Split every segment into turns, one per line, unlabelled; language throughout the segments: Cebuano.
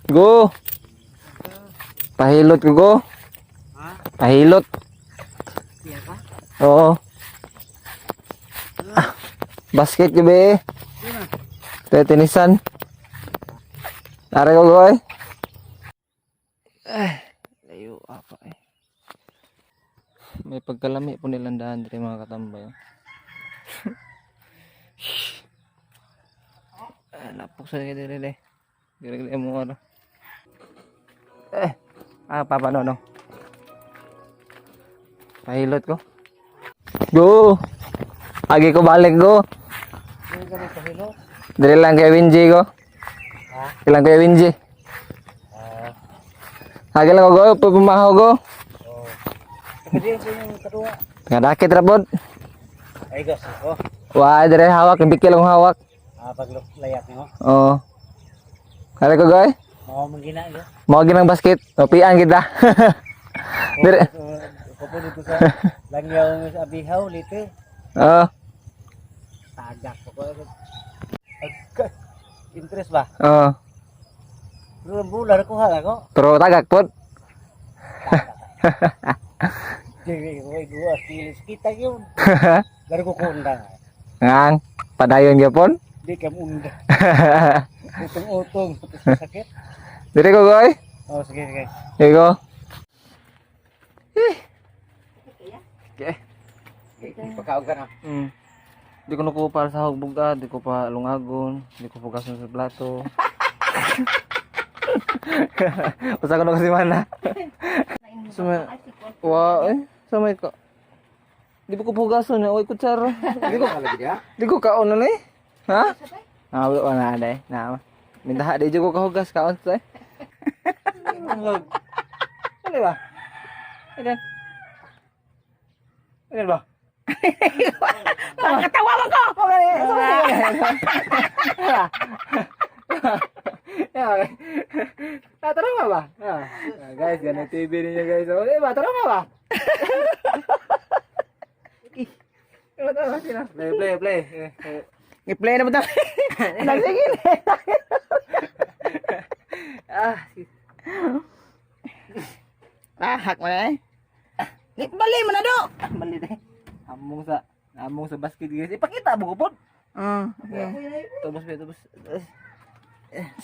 Go. Pahilot ko, go.
Ha?
Pahilot.
Iya ka?
Oo. Ah, basket ko be. Tetinisan. Tara ko, go eh. Eh, layo apa eh. May pagkalami po nilang daan diri, mga katambay, oh. Ah, lapok sa diri diri. Diri diri mo ano. Eh, ah, papa no no. Pahilot ko. Go. Agi ko balik, go.
Hindi ka magpahilo?
Diri lang kay Winji ko.
Ha?
Ilang kay Winji.
Ah,
Agi lang ko, go, pumahaw go.
oo. Kasi yung kaduwa.
Nga dakit ra pod.
Ay, gas. Oh.
Wa dire hawak, bikil ang hawak.
Ah, pag layak nyo.
Oo. Kare ko, goy.
Mao man gina yo.
Mao ginang basket. Opian kita. Dire.
Ko po dito sa langyaw sa abihaw lite.
Oo.
Tagak ko ko. Agka. Interest ba?
Oo.
Pero ang bular ko ha ako.
Pero tagak pod.
Dili ko duwa kilos kita yun. Laro ko kunda.
Ngang padayon gyapon.
Di ka unda. Utong-utong tapos sakit.
Dire ko, goy.
Oh, sige sige.
Dire ko. Eh. Okay.
Pagkaog ka na.
Di ko nakuha para sa hugbuga, di ko pa lungagon, di ko pugason sa plato. Usa ko na kasi mana. Sa may, wa eh, sa may ka. Di ba ko pugason na, oy kutsara. Di ko kaon na ni. Ha? Ah, wala na day. Na. Mintaha di jud ko kahugas kaon sa eh. Ano ba? Ano? Ano ba?
Katawa mo ko!
Tara nga ba? Ah, guys, ganun TV ninyo, guys. Oh, eh ba, tara nga ba? Tara, tara, sino? Play, play, play. Eh, eh.
I-play na ba ito? Sige na.
Ah, sige.
Ah, hak mo na eh. Bali mo na do!
Bali na eh. Among sa basket, guys. Ipakita mo ko po.
Ah, okay.
Tubos, be, tubos.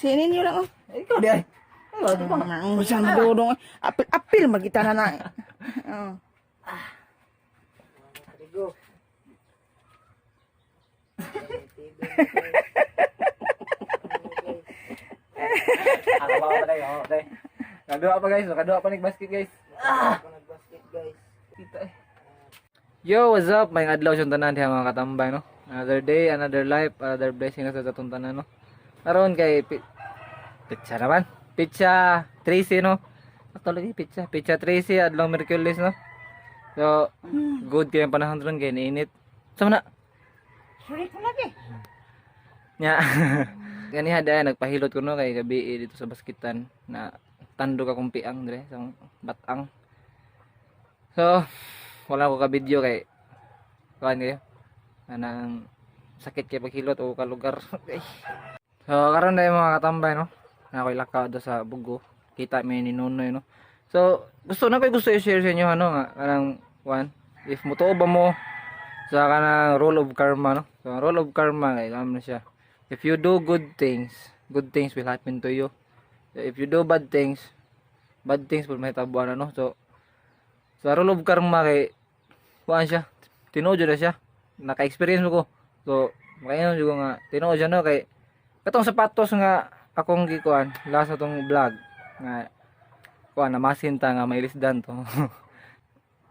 Sinin niyo lang oh.
Eh, ikaw di ay. Ikaw, ito pa.
Ang usang na dudong. Apil, apil magita na na. Oh.
Ako pa pa tayo, ako tayo. Kadua pa, guys, kadua pa nag-basket, guys. Ah! Kita eh. Yo, what's up? May adlaw siyang tanan diha, mga katambay, no? Another day, another life, another blessing na sa atong tanan, no? Karon kay Pitsa naman. Pitsa 13, no? Actually, pitsa. Pitsa 13, adlaw Merkulis, no? So, good kay ang panahon ron kay niinit. Sama na.
Sorry ko lagi.
Nya. Ganiha dahil nagpahilot ko no kay gabi eh, dito sa baskitan na tandog akong piang dire sa batang. So, wala ko ka video kay kuan kayo. Anang sakit kay paghilot o kalugar. Ay. So, karon dahil, mga katambay, no. Na ako'y lakaw do sa Bugo. Kita mi ni Nonoy, no. So, gusto na ko'y gusto i-share sa inyo ano nga kanang one if mutuo ba mo sa kanang rule of karma, no. So, ang rule of karma kay alam na siya. If you do good things will happen to you. If you do bad things will mahitabuan, ano. So, sa rule of karma kay kuan siya, tinuod jud na siya. Naka-experience mo ko. So, makaingon jud ko nga tinuod siya, no, kay katong sapatos nga akong gikuan last atong vlog nga kuan na masinta nga may lisdan to.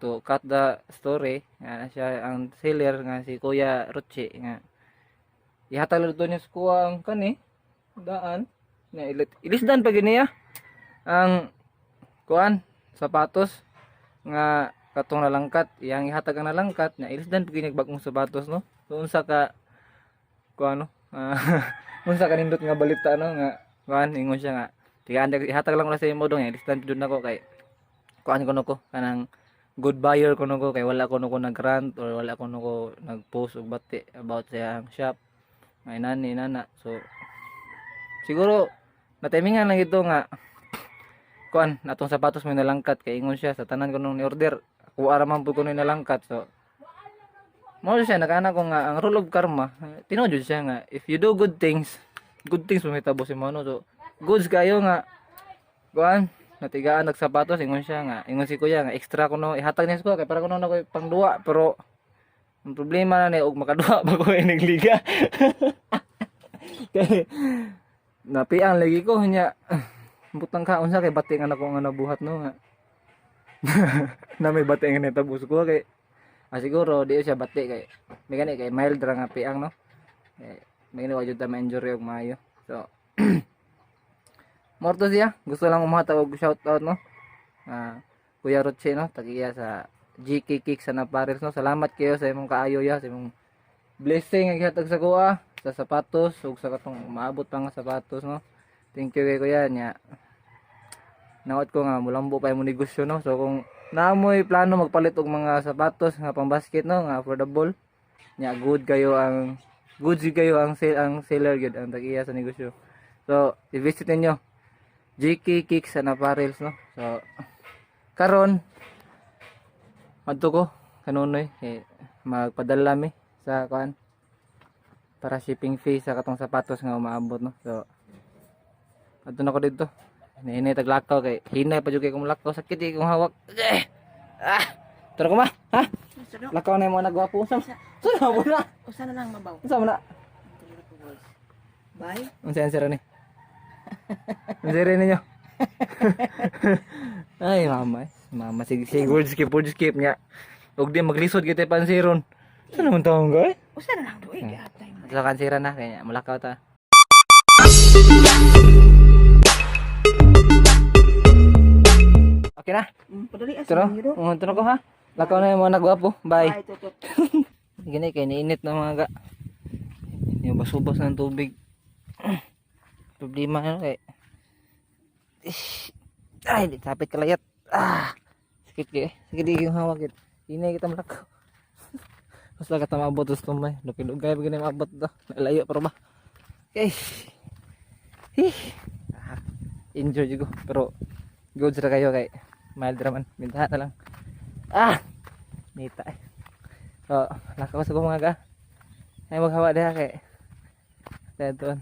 To cut the story nga siya ang seller nga si Kuya Ruchi nga ihatag lang to niya sa kuha ang kani daan nga ilisdan pa gid niya ang kuan sapatos nga katong nalangkat. Iyang ihatag ang nalangkat nga ilisdan pa gid niya bagong sapatos, no. So unsa ka kuan, no? Ah, unsa ka nindot nga balita, no, nga kuan ingon siya nga tigaan ihatag lang ko na sa imo dong, ilisdan jud nako kay kuan kuno ko kanang good buyer kuno ko kay wala kuno ko nag-rant or wala kuno ko nag-post og bati about sa iyang shop may nani nana. So siguro Natimingan lang ito nga kuan atong sapatos may nalangkat kay ingon siya sa tanan ko nung ni-order kuha ra man pud ko ni nalangkat. So mao siya nakaana ko nga ang rule of karma, tinuod jud siya nga if you do good things, good things mahitabo sa imo, no? So goods kayo nga kuan natigaan nagsapatos. Ingon siya nga, ingon si kuya nga extra kuno ihatag niya sa kuya kay para kuno na ko pangduwa, pero ang problema na ni og makaduwa pa ko inig liga kay napiang lagi ko nya. Butang ka unsa kay bati nga nako nga nabuhat, no, nga na may bati nga nitabo sa kuha kay siguro di siya bati kay may gani kay mild ra nga piang, no? Eh, may gani wa jud ta ma-injury og maayo. So morto siya, gusto lang umuhatag og shout out, no? Kuya Roche, no, tagiya sa GK Kicks sa Naparels, no? Salamat kayo sa imong kaayo ya, sa imong blessing nga gihatag sa kuha sa sapatos ug sa katong maabot pa nga sapatos, no? Thank you kay kuya nya. Nawat ko nga mulambo pa imong negosyo, no? So kung naamoy plano magpalit og mga sapatos nga pang basket, no, nga affordable nya, good jud kayo ang sale, ang seller gyud ang tag-iya sa negosyo. So i-visit ninyo GK Kicks and Apparels, no? So karon adto ko kanunoy eh, magpadala mi sa kuan para shipping fee sa katong sapatos nga umaabot, no? So adto na ko didto. Hinay taglakaw kay hinay pa jud kay kung lakaw, sakit eh kung hawak eh. Ah, tara ko ma ha.
Usa na,
Lakaw na yung mga nagwapo sa sa na mo na.
Usa na lang mabaw.
Unsa mo na?
Bye.
Unsa ang sira ni? Unsa rin ninyo? Ay mama eh. Mama, sige sige, word skip niya ug di maglisod kita pansiron sa naman taong ka eh.
Usa na lang doy giatay mo.
Sa kansira na kaya mulakaw ta. Okay na?
Padali asa
Tara.
ninyo do.
Tara ko ha. Lakaw na yung mga nagwapo. Bye.
Bye tutot.
Gini kay niinit na mga ga. Yung basubas ng tubig. Problema ano kay. Ish. Ay, di sapit kalayat. Ah. Sakit kay. Sakit di yung hawak it. Hinay kita malakaw. Basta ka tamabot sa tumay. Lupin-ugay pa gini maabot to. Layo pero ba. Okay. Hih. Ah, enjoy jud ko pero good ra kayo kay mild ra man. Mintahan na lang. Ah. Nita eh. So, lakaw sa mga ga. Ay maghawa diha kay. Teton.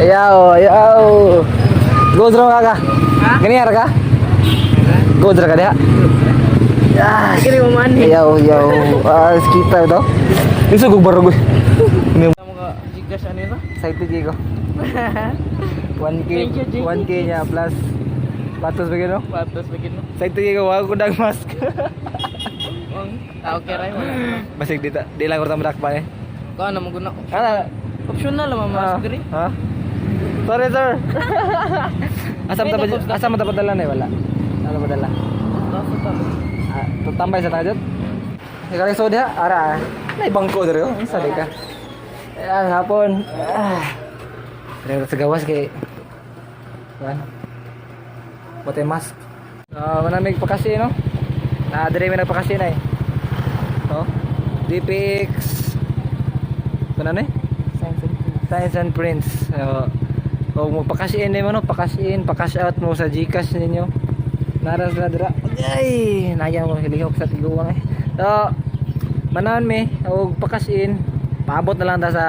Ayaw, ayaw. Go ra ka. Gani ara ka? Go ra ka diha. Ah, ayaw, ayaw. Ah, kita to. Iso kog barog. Ini
Mga Gcash ano yun?
excited kay ko. 1K,
Thank you, JK.
1K niya plus patos ba gino?
Patos lagi, no?
Excited kay ko, wa ko dag mask.
Ah, okay ra wala.
Basig dita, di lang ko ta madakpan eh.
Ko ano mo guna?
Ana,
Optional lang mga mask diri.
Ha? Sorry, sir. Asa
May
man ta
tapos na.
asa man ta padala na eh, wala. Ano padala?
Nasa ta.
Ah, tutambay sa tajot. Ikaw so diha, ara. Nay bangko diri oh. Unsa di ka? Ah, hapon. Ah. Pero sa gawas kay kuan. Bote mask. Ah, manamig pakasi, no? Na diri may nagpakasi na eh. Oh. DPX. Ano na eh?
Science and
Science and Prints. So, kung magpa-cash in mo, no, pa-cash in, pa-cash out mo sa GCash ninyo. Naras na dira. Ay, naya mo hilihok sa tiguang eh. So, manaon mi og pa-cash in, paabot na lang ta sa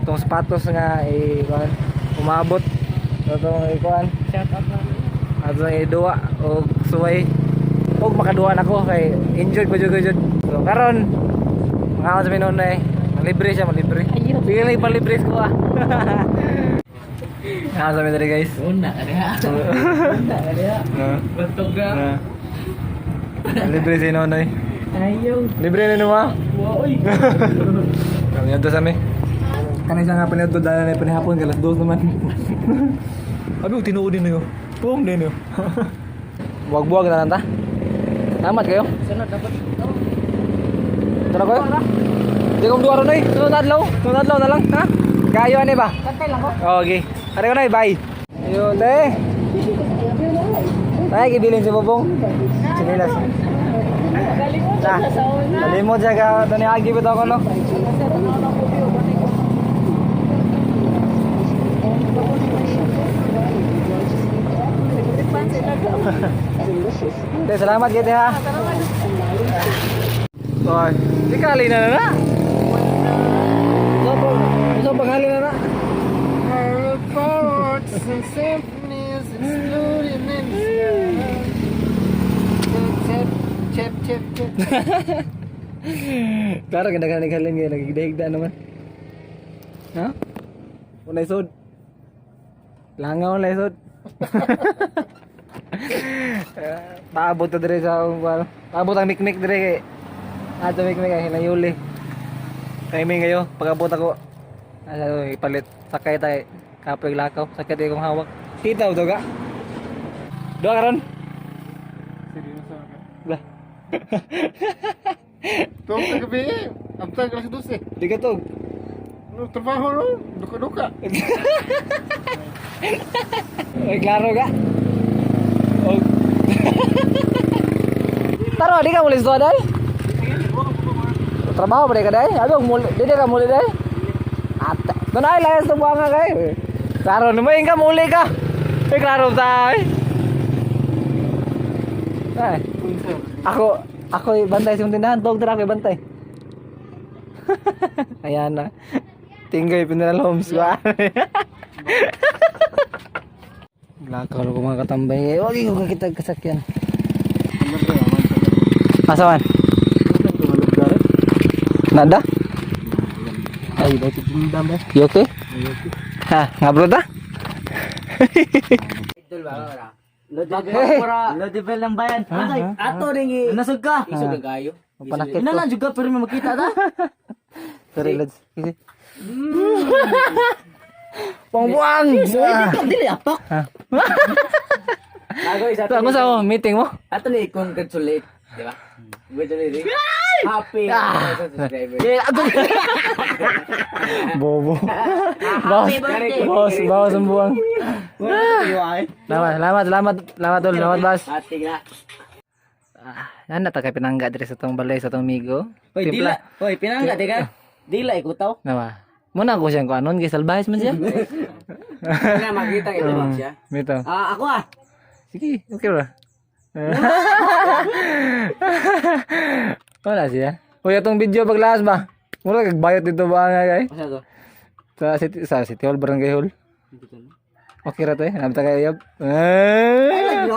tong sapatos nga eh, kuan, umabot. So, tong ikuan,
Shout out na.
ato iduwa og suway og makaduwa nako kay injured pa jud ko jud. So karon mga sa minuon eh, malibre siya, malibre.
Ayun.
Sige lang ipalibre ko ah. Mga sa diri guys.
Una ka diha. Una ka diha.
Na.
Bantog ka.
Na. Libre si Nonoy.
Ayaw.
Libre na naman.
Wow, oy.
Kami adto sa mi. Kanay siya nga paniadto dala na panihapon kalas 2 naman. Abi tinuod din niyo. Pum din niyo. Buwag-buwag na lang ta. Salamat kayo.
Sunod dapat.
Tara ko. Di kong duwa ron oy. Sunod adlaw. Sunod adlaw na lang, ha? Kayo ani ba?
Kantay lang ko.
Okay. Are ko na, bye. Ayun, te. Tay, gibilin si Bobong. Sinilas.
Galing mo.
Ta. Kalimot siya ka tani agi bitaw ko, no. Te, salamat kita ha. Oy, di kali na na na. Ito panghali na na.
Reports and symphonies exploding in the sky. Chip, chip, chip, chip.
Klaro, ganda ka halin ngayon. Nagigda-higda naman. Ha? Unay sod. Langaw unay sod. Paabot ta dire sa akong kuwan. Paabot ang mikmik dire kay. Ato mikmik ay hinayuli. Kay mi ngayo, pag-abot ako. Asa ko ipalit. Sakay tayo. Kapoy lakaw. Sakay tayo kong hawak. Kita to ka? Duha karon?
Seryoso ka?
Lah.
Tuwag sa gabi eh. Abtag alas 12.
Di ka to.
No, trabaho no? Duka-duka.
Ay, klaro ka. Oh. Taro, di ka muli sa day? Trabaho ba di ka day? Abi, muli, di ka muli day? Ate, doon ay layas sa buwanga kay. Klaro, numayin ka, muli ka. Ay, klaro ta. Ay. Ay. Ako, ako bantay sa imong tindahan, tog tara ako bantay. Ayan na. Tinggoy Funeral Homes. Lakaw ko mga katambay. Wag ko kita kasakyan. Asa man? Nada?
Ay, bakit tinda ba?
You okay? Ha, ngabro ta?
Lo lang bayan. Ato ring i. Nasug ka. Isog ang kayo.
Panakit
Ina
ko.
lang juga pero may makita ta.
Sorry, lads. Kasi. Pangbuang!
Dili dili apak.
Bago isa
Ito, ang sa meeting mo?
ato ni congratulate, di ba? Congratulate. Happy subscriber.
Yeah, ako. Bobo. Bawas, bawas, bawas ang buwang. Salamat, salamat, salamat, salamat, tol, salamat, bas.
Ate nga.
Ah, yan na kay pinangga diri sa tong balay sa tong migo.
Hoy dila. Hoy pinangga di ka. Dila ikutaw.
Nawa. Muna ko siyang kuanon kay salbahes man siya.
Wala makita ito ba siya?
Mito.
Ah, ako ah.
Sige, okay ba? Wala siya. Uy, atong video paglaas ba? Mura kag bayot dito ba nga kay?
Asa to?
Sa City Hall, Barangay Hall. Okay ra to eh. Nabta kayo yab. Eh.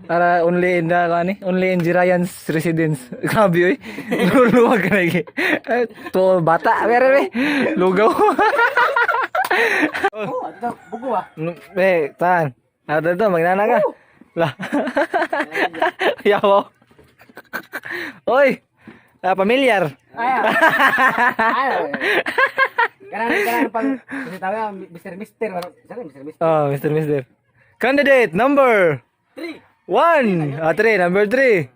Para only in the ano, only in Jirayan's residence. Grabe oy. Luluwag ka lagi. Eh, to bata, pero eh. Lugaw.
Oh, ato bugo ah.
Eh, tan. Ano to, magnana ka. Lah. Yawo. Oy. Ah, familiar.
Ay. Ay. Kanang kanang pang kasi tawag Mr. Mister, sorry Mr. Mister.
Oh, Mr. Mister. Candidate number
3.
1. Ah, 3, number 3.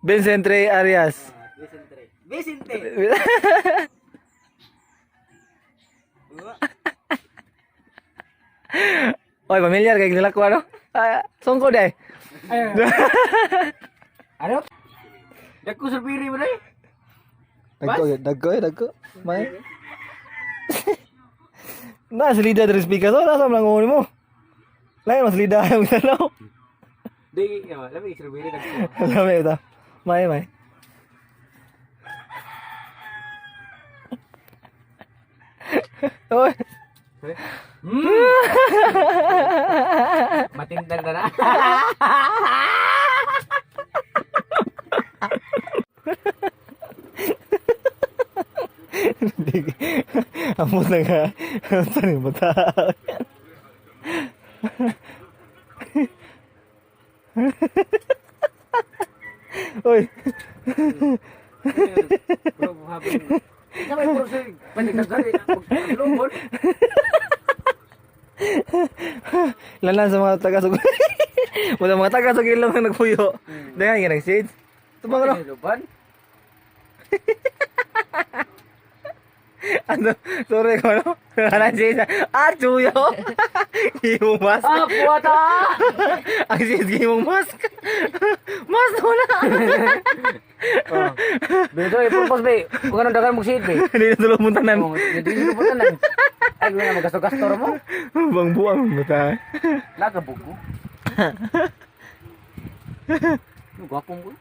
Vincent Ray Arias.
Vicente.
Oy, familiar kay nila ko ano? Ah, sungko day.
Ano? Dagko surpiri mo dai.
Dagko, dagko, dagko. May. Na silida diri speaker so nasa lang mo. Lain mas lida yung tanaw.
Di, labi surpiri dagko.
Lami ito. May may. Oy.
Matindang na na.
Hindi. Amot na ka. Amot na bata. Oy.
Bro, buhabon. Sabay bro sa balik sa lubon.
Lalan sa mga taga sug. Wala mga taga sugil lang ang nagpuyo. Dahil nga nag-shades. Tumang ano?
Lubon.
Ano? Sorry ko ano? Wala shades. Ah, chuyo. Gimong mask.
Ah, puwata.
Ang shades gimong mask. Mas wala.
Oh. Bito eh, purpose be. Kung ano dagan mo silbi.
Hindi na tulong mong tanan.
Oh, hindi ko po tanan. Ay, wala magasto-gasto ra mo.
Buang buang mo ta.
Laga buko. Ano, gwapong ko.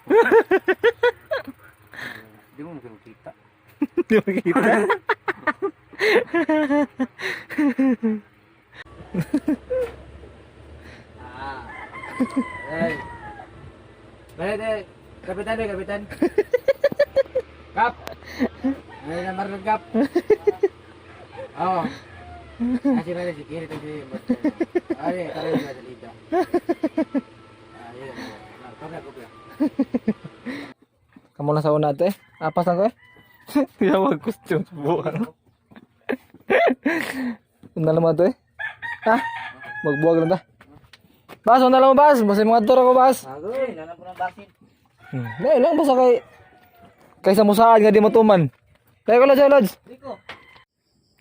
Di mo makikita.
Hindi makita.
Ah. Ay. Balik eh. Kapitan eh, kapitan. Kap. Ay, namar ng kap. Oo. Ah, si Rene, si Kiri, si Ay, tara yung salida. Ay, kopya, kopya.
Kamu lang sa una ate. Apas lang ko eh. Tiyawag costume sa buwang. Una lang mo ate. Ha? Magbuwag lang ta. Bas, una lang mo bas. Basta yung mga dora ko bas.
Agoy, lalam ko ng basin.
Dahil lang basta kay sa musaan nga di matuman. Kaya ko lods, lods.
Rico.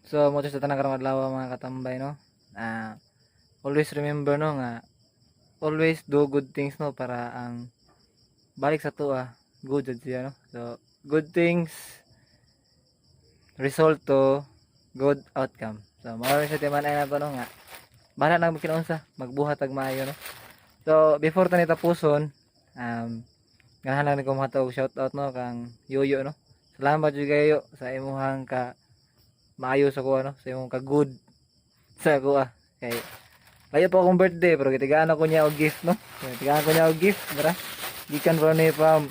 So, mo sa tanang karong adlaw mga katambay no. Ah, always remember no nga always do good things no para ang balik sa tuwa good jud siya no. So, good things result to good outcome. So, mao rin siya timan ay nato no nga bahala na magkinaunsa, magbuhat ag maayo no. So, before ta ni tapuson, ganahan lang ni ko mohatag og shout out no kang Yoyo no. Salamat jud kayo sa imuhang ka maayo sa kuha no, sa imong ka good sa kuha kay layo pa akong birthday pero gitigaan ako niya og gift no. Gitigaan ko niya og gift bara gikan pa ni from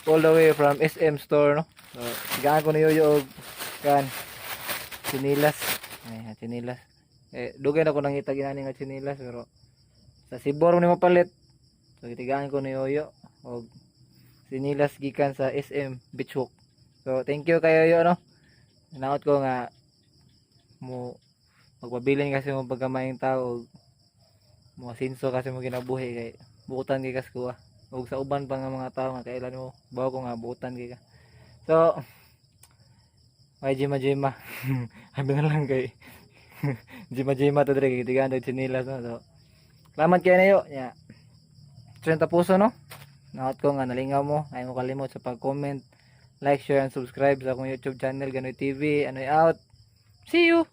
all the way from SM store no. So tigaan ko ni Yoyo og kan chinilas, ay chinilas eh dugay na ko nangita ginani nga chinilas pero sa Sibor ni mapalit. So gitigaan ko ni Yoyo og chinilas gikan sa SM Beach Walk. So thank you kay Yoyo no. Naot ko nga mo magpabilin kasi mo pagkamaing tao ug mo asinso kasi mo kinabuhi kay buutan kay kas kuha ug sa uban pa nga mga tao nga kailan mo bawo ko nga buutan kay ka. So may jima jima abi na lang kay jima jima to dire kay tigaan og tsinilas no. So salamat kay nayo nya 30 puso no. Naot ko nga nalingaw mo ay mo kalimot sa pag-comment, like, share, and subscribe sa akong YouTube channel, Ganoy TV. Anoy out. See you!